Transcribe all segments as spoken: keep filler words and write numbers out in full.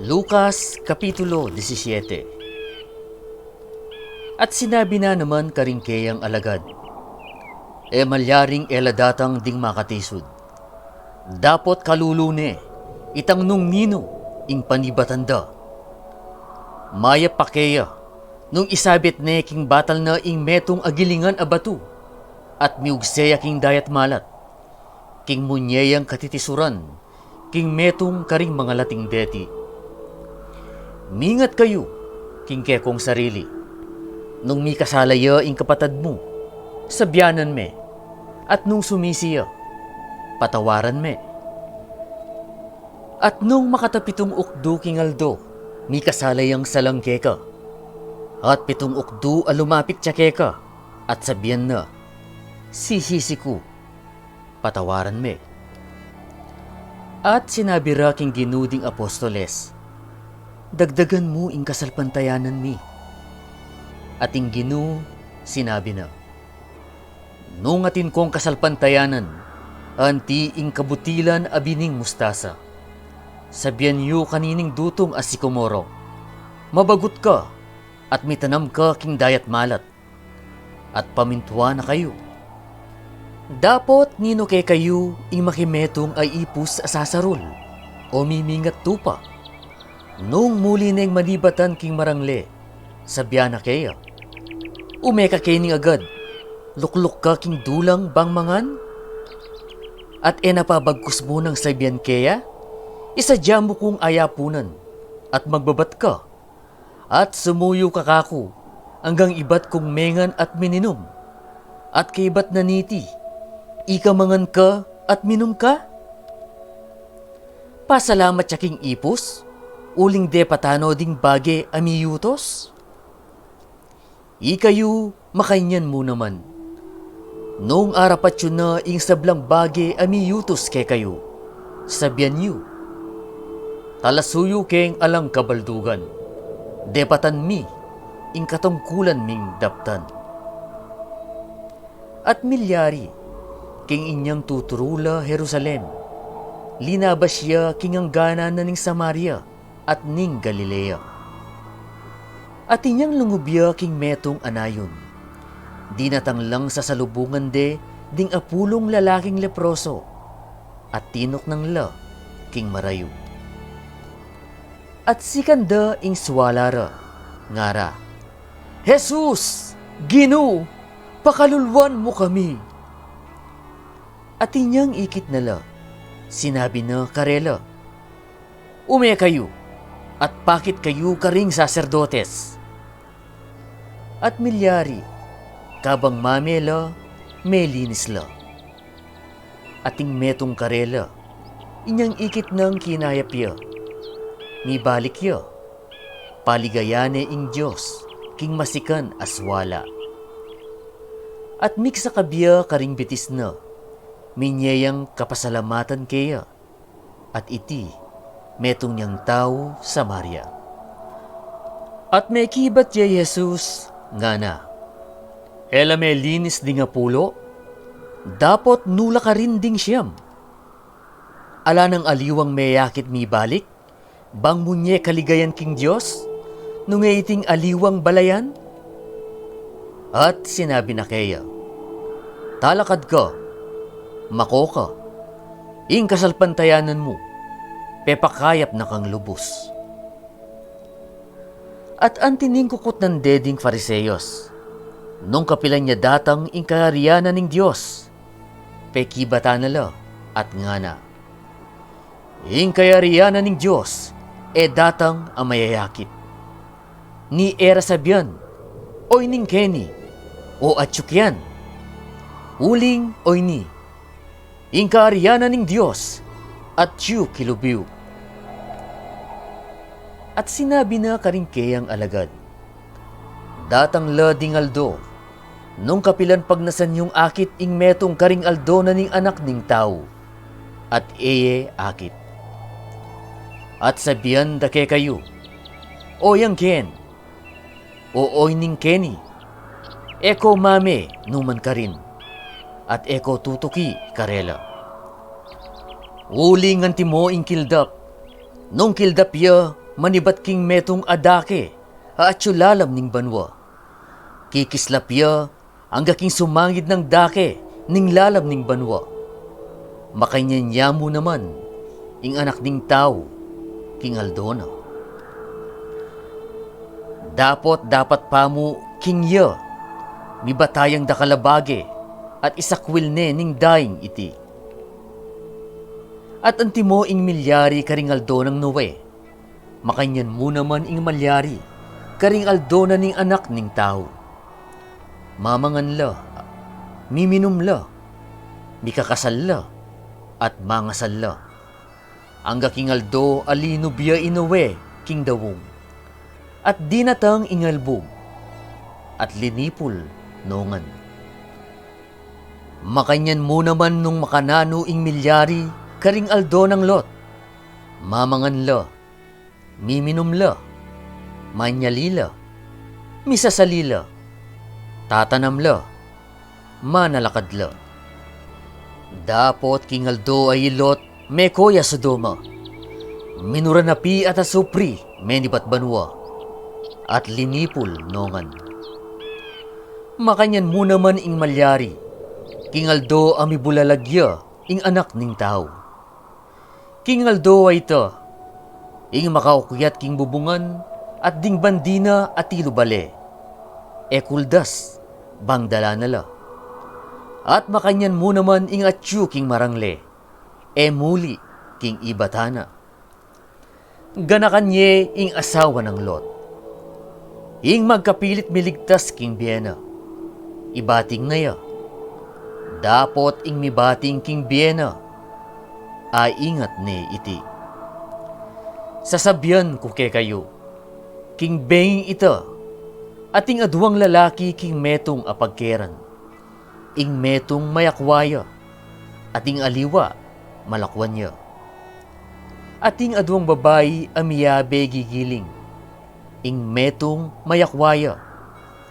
Lucas Kapitulo disisyete. At sinabi na naman karing keyang alagad, "E malyaring e la datang ding makatisud. Dapot kalulu ne itang nung ninu ing panibatan da. Mayap pa keya nung isabit ne king batal na ing metung a gilingan a batu, at miugse ya king dayat malat, king munye yang katitisuran king metung karing mangalating deti. Mingat kayu king kekong sarili. Nung mikasala ya ing kapatad mu, sabyanan me, at nung sumisi ya, patawaran me. At nung makatapitung ukdu king aldo, mikasala yang salang keka, at pitung ukdu a lumapit ya keka, at sabyan na, 'Sisisi ku,' patawaran me." At sinabi ra king Ginu ding apostoles, "Dagdagan mu ing kasalpantayanan mi." At ing Ginu sinabi na, "Nung atin kong kasalpantayanan, anti ing kabutilan a bining mustasa, sabyan yu kanining dutung a sikomoro, 'Mabagut ka, at mitanam ka king dayat malat,' at pamintuan na kayu. Dapot ninu kekayu ing makimetung a ipus a sasarul, o mimingat tupa, nung muli neng manibatan king marangle, sabyan na keya, 'Ume ka keni agad, lukluk ka king dulang bang mangan'? At e na pa bagkus munang sabyan keya, 'Isadya mu kung ayapunan, at magbabat ka, at sumuyu ka kaku, anggang ibat kung mengan at mininum'? At kaibat na niti, ika mangan ka at minum ka? Pasalamat ya king ipus, uling depatan no ding bage a miyutus? Ikayu, makanyan mu naman. Nung arapat yu na ing sablang bage a miyutus kekayu, sabyan yu, 'Talasuyu keng alang kabaldugan, depatan mi ing katungkulan ming daptan.' At milyari, king inyang tuturu la Jerusalem, linabas ya king angganan na ning Samaria at ning Galilea. At inyang lungub ya king metung a nayun, dinatang lang sasalubungan de ding apulung lalaking leproso, at tinuknang la king marayu. At sikan da ing suala ra, ngara, "Jesus, Ginu, pakaluluan mu kami!" At inyang ikit na la, sinabi na karela, "Ume kayu, at pakit kayu karing saserdotes." At milyari, kabang mame la, melinis la. At ing metung karela, inyang ikit nang kinayap ya, mibalik ya, paligayan ne ing Dios king masikan a suala. At migsakab ya karing bitis na, minye yang kapasalamatan keya, at iti metung yang tau Samaria. At mekibat ya i Jesus, ngana, "E la melinis ding apulo? Dapot nu la karin ding siam? Ala nang aliwang meyakit mibalik, bang munye kaligayan king Dios, nung e iting aliwang balayan?" At sinabi na keya, "Talakad ka, mako ka, ing kasalpantayanan mu pepakayap na kang lubus." At anti ning kukutnan de ding Fariseos, nung kapilan ya datang ing kayarian na ning Dios, pekibatan na la, at ngana, "Ing kayarian na ning Dios e datang a mayayakit, ni e ra sabian, 'Oyni keni,' o 'Atiu kian.' Uling oyni, ing kayarian na ning Dios atiu kilubiu." At sinabi na karing keyang alagad, "Datang la ding aldo, nung kapilan pagnasan yung akit ing metung karing aldo na ning Anak ning Tau, at e ye akit. At sabian da kekayu, 'Oyang ken,' o 'Oyni keni,' e ko mame nu man karin, at e ko tutuki karela. Uling antimo ing kildap. Nung kildap ya, manibat king metung a dake a atyu lalam ning banua. Kikislap ya angga king sumangid nang dake ning lalam ning banua. Makanyan ya mu naman ing Anak ning Tau king aldo na. Dapot dapat pa mu king ya, mibat tayang dakal a bage at isakwil ne ning daing iti. At antimo ing milyari karing aldo nang Noe, makanyan mu naman ing malyari karing aldo na ning Anak ning Tau. Mamangan la, miminum la, mikakasal la, at mangasal la, angga king aldo a linub ya i Noe king daung, at dinatang ing albug, at linipul no ngan. Makanyan mu naman nung makananu ing milyari karing aldo nang Lot, mamangan la, miminum la, manyali la, misasali la, tatanam la, manalakad la. Dapot king aldo a i Lot meko ya Sodoma, minura na pi at asupri menibat banua, at linipul no ngan. Makanyan mu naman ing malyari king aldo a mibulalag ya ing Anak ning Tau. King aldo a ita, ing makaukyat king bubungan at ding bandi na a tilubale, e kuldas, bangdalan na la. At makanyan mu naman ing atyu king marangle, e muli king ibatan na. Ganakan ye ing asawa nang Lot. Ing magkapilit miligtas king bie na, ibating na ya. Dapot ing mibating king bie na, aingat ne iti. Sasabian ku kekayu, king benging ita, ating aduang lalaki king metung a pagkeran. Ing metung mayakwa ya, ating aliwa malakwan ya. Ating aduang babai a miyabe gigiling. Ing metung mayakwa ya,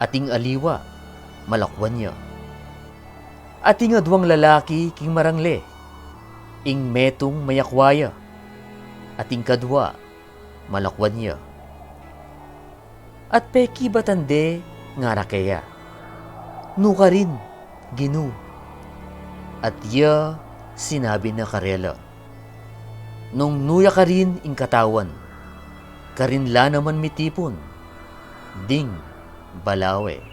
ating aliwa malakwan ya. Ating aduang lalaki king marangle. Ing metung mayakwa ya, ating kadwa malakwan ya. At pekibatan de ngara keya, "Nu karin, Ginu?" At ya sinabi na karela, "Nung nu ya karin ing katawan, karin la naman mitipun ding balawe."